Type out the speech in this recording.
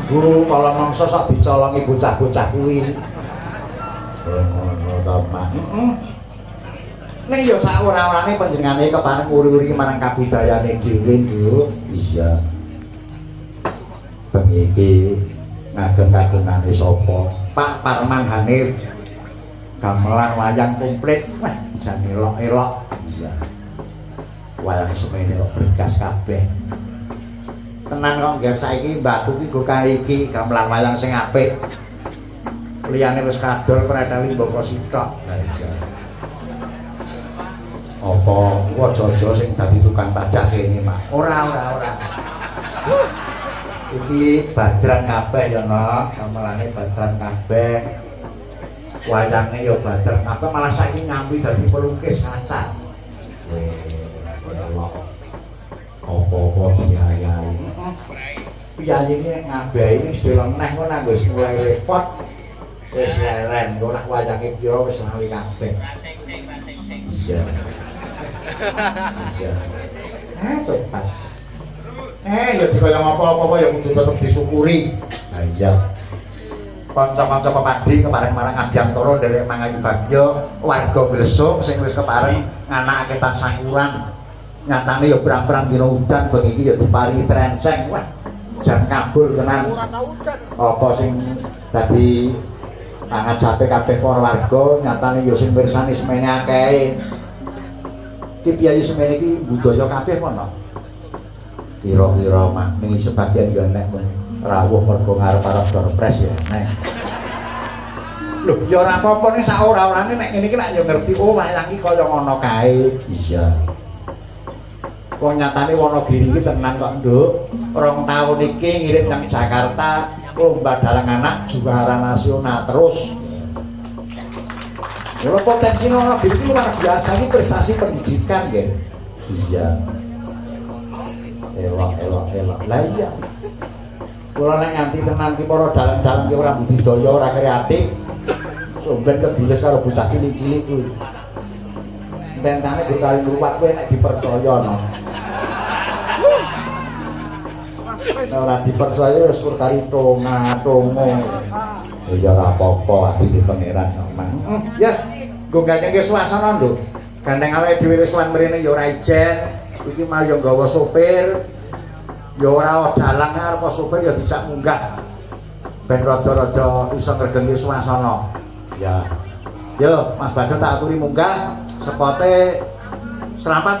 nganggo kala mangsa sok dicolongi bocah-bocah kuwi. Oh ngono to, Mak. Heeh. Ning ya sak ora-orane panjenengane kepareng uri-uri marang kabudayane dhewe, Nduk. Iya. Bengi iki ngagem kagungane sapa? Pak Parman Hanif. Gamelan wayang komplit. Wah, jan elok-elok. Iya. Wayang semene kok bergas kabeh. Tenan kok ngger saiki mbakku ki go kae iki gamelan wayang sing apik. Liyane wis kadol preteli mboko sitok. Lah iya. Apa aja-aja sing dadi tukang tadah kene, Mak? Ora, ora, ora. Iki badran kabeh ya, Nok. Gamelane badran kabeh. Wayange ya badran kabeh, malah saiki nyambi dadi pelukis kaca. Weh, elok. Apa-apa biayai. Piyayi iki nek ngabehi ning sedela neh kok nang wis mulai repot. Wis leren, kok nek wayange pira wis lali kabeh. Iya. Iya. Tepat. Ya dikaya apa-apa ya kudu tetep disyukuri. Ha iya. Kanca-kanca pepadi kepareng marang Abiyantara nderek mangayu bagya warga Glesung sing wis kepareng nganakake tasakuran. Nyatane ya prang-prang dina udan bengi iki ya diparingi trenceng. Wah, jan kabul tenan. Ora tau udan. Apa sing dadi pangajape kabeh para warga nyatane ya sing mirsani semene akehe. Iki piyayi semene iki budaya kabeh apa no? Kira-kira mak ning sebagian ya nek mung rawuh mergo ngarep-arep doorprize ya nek. Lho, ya ora apa-apa ning sak ora-orane nek ngene iki lak ya ngerti oh wayang iki kaya ngono kae. Iya. Wong nyatane Wonogiri iki tenan kok, Nduk. 2 taun iki ngirim nang Jakarta lomba dalang anak juara nasional terus. Ya potensi Wonogiri iki luar biasa iki prestasi pendidikan nggih. Iya. Elok elok elok. Lah iya. Kula nek nganti tenan ki para dalang-dalang ki ora budidaya, ora kreatif. Somben kebiles karo bocah cilik-cilik kuwi. Ententane gur kali ngruwat kowe nek dipercaya no. Nek ora dipercaya wis kur kari tonga-tongo. Ya ora apa-apa adine pangeran kok, Mang. Ya, nggo gandengke suasana, Nduk. Gandeng awake dhewe wis sowan mrene ya ora ijen. Iki mah ya nggawa sopir. Ya ora dalang arep sopir ya dijak munggah. Ben rada-rada iso ngregengke suasana. Ya. Yo, Mas Bajo tak aturi munggah sepote selamat.